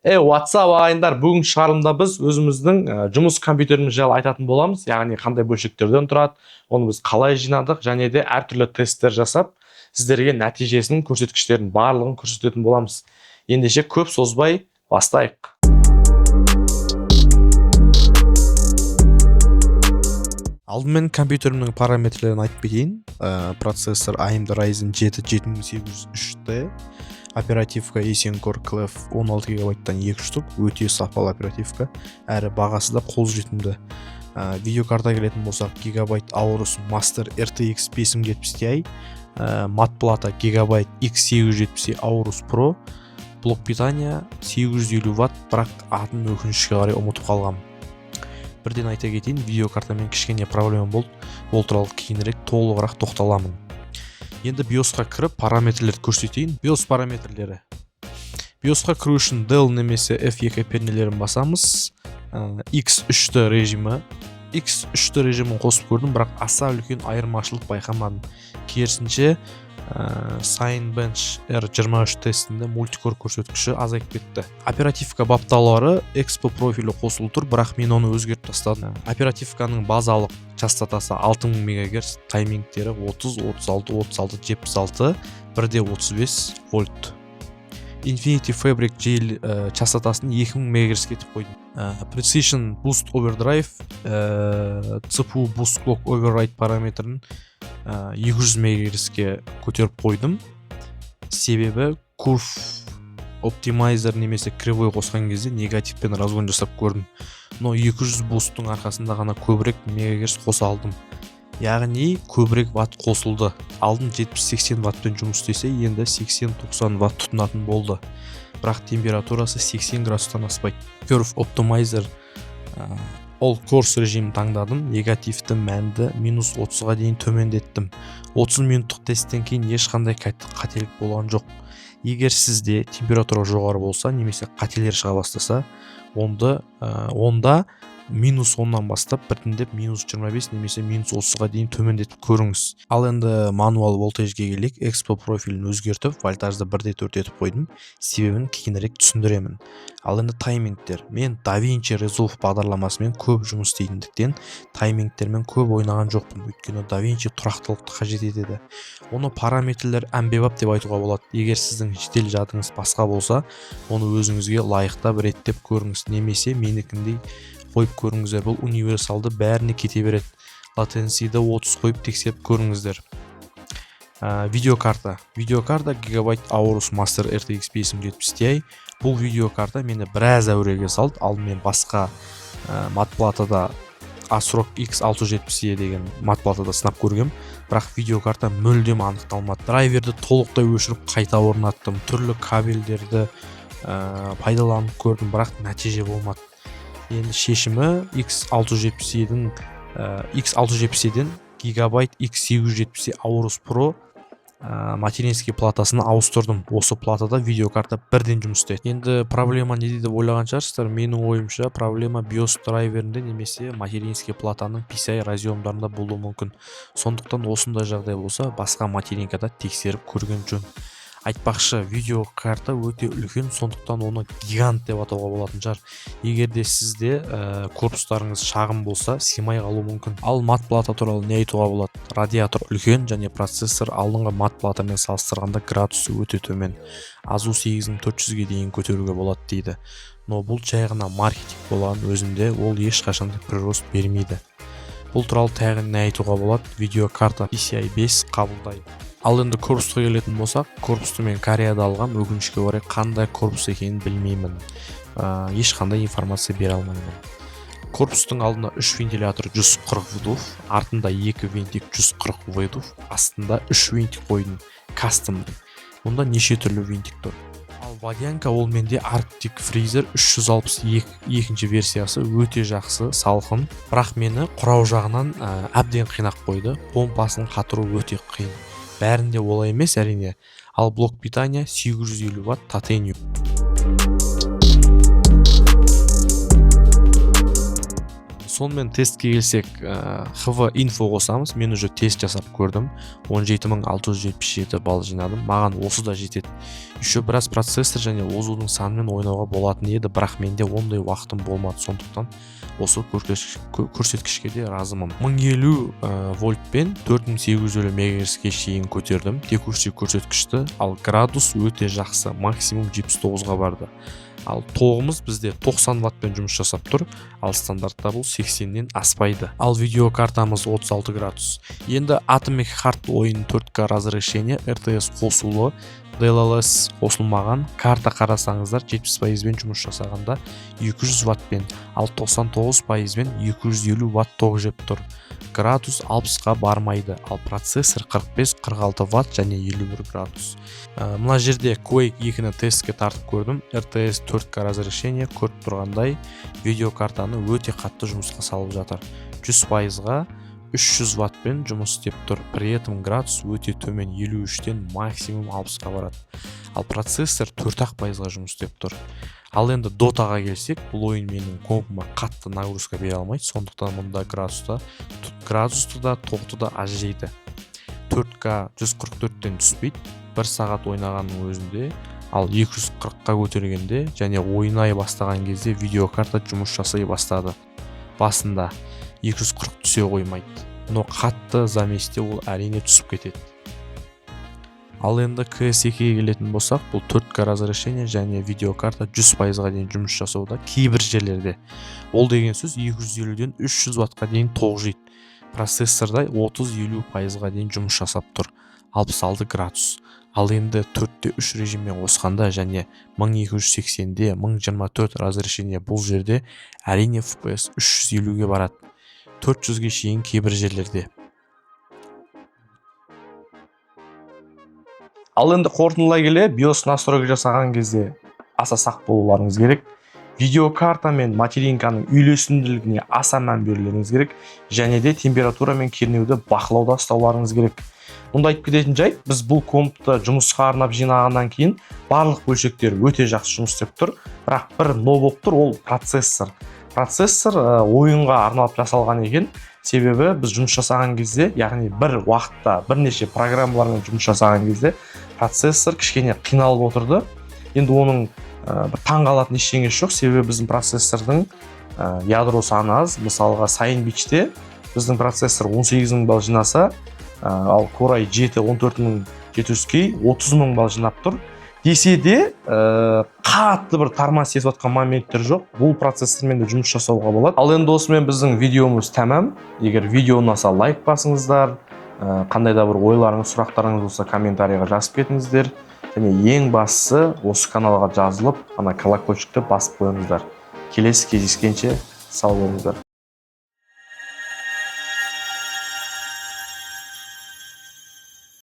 Ey, what's up, ағайындар! Бүгінгі шығарылымда біз өзіміздің жұмыс компьютеріміз жайлы айтатын боламыз, яғни қандай бөлшектерден тұрады, оны біз қалай жинадық және де әртүрлі тесттер жасап, сіздерге нәтижесін, көрсеткіштерін барлығын көрсететін боламыз. Ендеше көп созбай бастайық. Алдымен компьютерімнің параметрлерін айтып кетейін. Процессор AMD Ryzen 7 7803T, оперативка Essencore Clef 16 гигабайттан 2 штук, өте сапалы оперативка, әрі бағасы да қолжетімді. Видеокарта келетін болсақ, Gigabyte Aorus Master RTX 5070 Ti, матплата Gigabyte X870 Aorus Pro, блок питания 850 ватт, бірақ атын өкінішке қарай ұмытып қалғанмын. Бірден айта кетейін, видеокартамен кішкене проблема болды, ол туралы кейінірек толығырақ тоқталамын. Енді BIOS-қа кіріп, параметрлерді көрсетейін. BIOS параметрлері. BIOS-қа кіру үшін Del немесе F2 пернелерін басамыз. X3D режимі. X3D режимін қосып көрдім, бірақ аса үлкен айырмашылық байқамадым. Керісінше, Cinebench R23 тестінде мультикор көрсеткіші азайып кетті. Оперативка баптаулары Expo профилі қосулы тұр, бірақ мен оны өзгертіп тастадым. Оперативканың базалық частотасы 6000 МГц, таймингтері 30, 36, 36, 76, 1,35 вольт. Infinity Fabric жел частотасын 2000 МГц-ке етіп қойдым. Precision Boost Overdrive, CPU Boost Clock Override параметрін 200 МГц-ке көтеріп қойдым. Себебі Curve Optimizer немесе кривой қосқан кезде негативпен разгон жасап көрдім. Но 200 бусттың арқасында ғана көбірек мегагерц қоса алдым. Яғни көбірек ватт қосылды. Алдын 70-80 ваттпен жұмыс істесе, енді 80-90 ватт тұтынатын болды. Бірақ температурасы 80 градустан аспайды. Curve Optimizer All Cores режимін таңдадым. Негативті мәнді минус 30-ға дейін төмендеттім. 30 минуттық тесттен кейін ешқандай қателік болған жоқ. Егер сізде температура жоғары болса немесе қателер шыға бастаса, онда минус 10-нан бастап біртіндеп минус 25 немесе минус 30-ға дейін төмендетіп көріңіз. Ал енді manual voltage-ге келейік. Expo профилін өзгертіп, вольтажды 1,4 етіп қойдым. Себебін кейінірек түсіндіремін. Ал енді таймингтер. Мен DaVinci Resolve бағдарламасымен көп жұмыс істейтіндіктен таймингтермен көп ойнаған жоқпын. Өйткені DaVinci тұрақтылықты қажет етеді. Оны параметрлер әмбебап деп айтуға болады. Егер сіздің жедел жадыңыз басқа болса, оны өзіңізге лайықтап реттеп көріңіз, немесе менікіндей қойып көріңіздер. Бұл универсалды, бәріне кете береді. Latency-ді 30 қойып тексеріп көріңіздер. Видеокарта. Видеокарта Gigabyte Aorus Master RTX 5070 Ti. Бұл видеокарта мені біраз әуреге салды. Ал мен басқа матплатада ASRock X670E деген матплатада сынап көргем, бірақ видеокарта мүлдем анықталмады. Драйверді толықтай өшіріп, қайта орнаттым, түрлі кабельдерді пайдаланып көрдім, бірақ нәтиже болмады. Енді шешімі X670E-дің, X670E-ден Gigabyte X870 Aorus Pro материнский платасын ауыстырдым. Осы платада видеокарта бірден жұмыс істеді. Енді проблема неде деп ойлаған шығарсыздар. Менің ойымша, проблема BIOS драйверінде немесе материнский платаның PCI разъемдарында болуы мүмкін. Сондықтан осындай жағдай болса, басқа материнкада тексеріп көрген жөн. Айтпақшы, видеокарта өте үлкен, сондықтан оны гигант деп атауға болатын шығар. Егер де сізде корпустарыңыз шағын болса, сыймай қалуы мүмкін. Ал мат плата туралы не айтуға болады? Радиатор үлкен және процессор алдыңғы мат платамен салыстырғанда градусы өте төмен. АЗУ 8400-ге дейін көтеруге болады дейді. Но бұл жай ғана маркетинг болған өзінде, ол ешқашан да прирост бермейді. Бұл туралы тағы не айтуға болады? Видеокарта PCI 5 қабылдайды. Ал енді корпусқа келетін болсақ, корпусты мен Кореяда алғам. Өкінішке орай, қандай корпус екенін білмеймін. Ешқандай информация бере алмаймын. Корпустың алдына 3 вентилятор 140 вдув, артында 2 винтик 140 вдув, астында 3 винтик қойдым, кастомный. Мұнда неше түрлі винтик тұр. Ал водянка, ол менде Arctic Freezer 362 екінші версиясы, өте жақсы, салқын, бірақ мені құрау жағынан әбден қинап қойды. Помпасын қатыру өте қиын. Бәрінде олай емес, әрине. Ал блок питания 850 ватт Titanium. Сонымен тестке келсек, HW Info қосамыз. Мен уже тест жасап көрдім, 17677 балл жинадым. Маған осы да жетеді. Еще біраз процессор және озудың санымен ойнауға болатын еді, бірақ менде ондай уақытым болмады, сондықтан осы көрсеткішке де разымын. 1050 вольтпен 4850 мегагерцке шейін көтердім текущий көрсеткішті. Ал градус өте жақсы, максимум 79-ға барды. Ал тоғымыз бізде 90 ваттпен жұмыс жасап тұр, ал стандартта бұл 80-нен аспайды. Ал видеокартамыз 36 градус. Енді Atomic Heart ойын, 4К разрешение, RTS қосулы, DLSS қосылмаған. Карта, қарасаңыздар, 70 пайызбен жұмыс жасағанда 200 ваттпен, ал 99 пайызбен 250 ватт ток жеп тұр. Градус 60-қа бармайды. Ал процессор 45-46 ватт және 51 градус. Мына жерде Quake 2-ні тестке тартып көрдім. RTS, 4К разрешение. Көріп тұрғандай, видеокартаны өте қатты жұмысқа салып жатыр. 100 пайызға 300 ваттпен жұмыс істеп тұр, при этом градус өте төмен, 53-тен максимум 60-қа барады. Ал процессор 4 пайызға жұмыс істеп тұр. Ал енді Дотаға келсек, бұл ойын менің компыма қатты нагрузка бере алмайды, сондықтан мұнда градусты да, тоқты да аз жейді. 4К 144-тен түспейді бір сағат ойнағанның өзінде. Ал 240-қа көтергенде және ойнай бастаған кезде видеокарта жұмыс жасай бастады. Басында 240 түсе қоймайды, но қатты заместе ол, әрине, түсіп кетеді. Ал енді CS 2-ге келетін болсақ, бұл 4К разрешение және видеокарта 100 пайызға дейін жұмыс жасауда кейбір жерлерде. Ол деген сөз 250-ден 300 ваттқа дейін тоқ жейді. Процессорда 30-50 пайызға дейін жұмыс жасап тұр, 66 градус. Ал енді 4-те 3 режиммен қосқанда және 1280-де 1024 разрешение, бұл жерде, әрине, FPS 350-ге барады, 400-ге шейін кейбір жерлерде. Ал енді қорытындылай келе, BIOS настройка жасаған кезде аса сақ болуларыңыз керек. Видеокарта мен материнканың үйлесімділігіне аса мән берулеріңіз керек және де температура мен кернеуді бақылауда ұстауларыңыз керек. Мұнда айтып кететін жайт, біз бұл компты жұмысқа арнап жинағаннан кейін барлық бөлшектері өте жақсы жұмыс істеп тұр, бірақ бір но болып тұр, ол процессор. Процессор ойынға арналып жасалған екен, себебі біз жұмыс жасаған кезде, яғни бір уақытта бірнеше программалармен жұмыс жасаған кезде процессор кішкене қиналып отырды. Енді оның бір таңғалатын ештеңесі жоқ, себебі біздің процессордың ядро саны аз. Мысалға, Cyanbeach-те біздің процессор 18 мың балл жинаса, ал Core i7 14700K 30 мың балл жинап тұр. Десе де, қатты бір тормоз сезіп жатқан моменттер жоқ, бұл процессормен де жұмыс жасауға болады. Ал енді осымен біздің видеомыз тәмам. Егер видео ұнаса, лайк басыңыздар, қандай да бір ойларыңыз, сұрақтарыңыз болса, комментарийға жазып кетіңіздер және ең бастысы, осы каналға жазылып, ана колокольчикті басып қойыңыздар. Келесі кездескенше сау болыңыздар.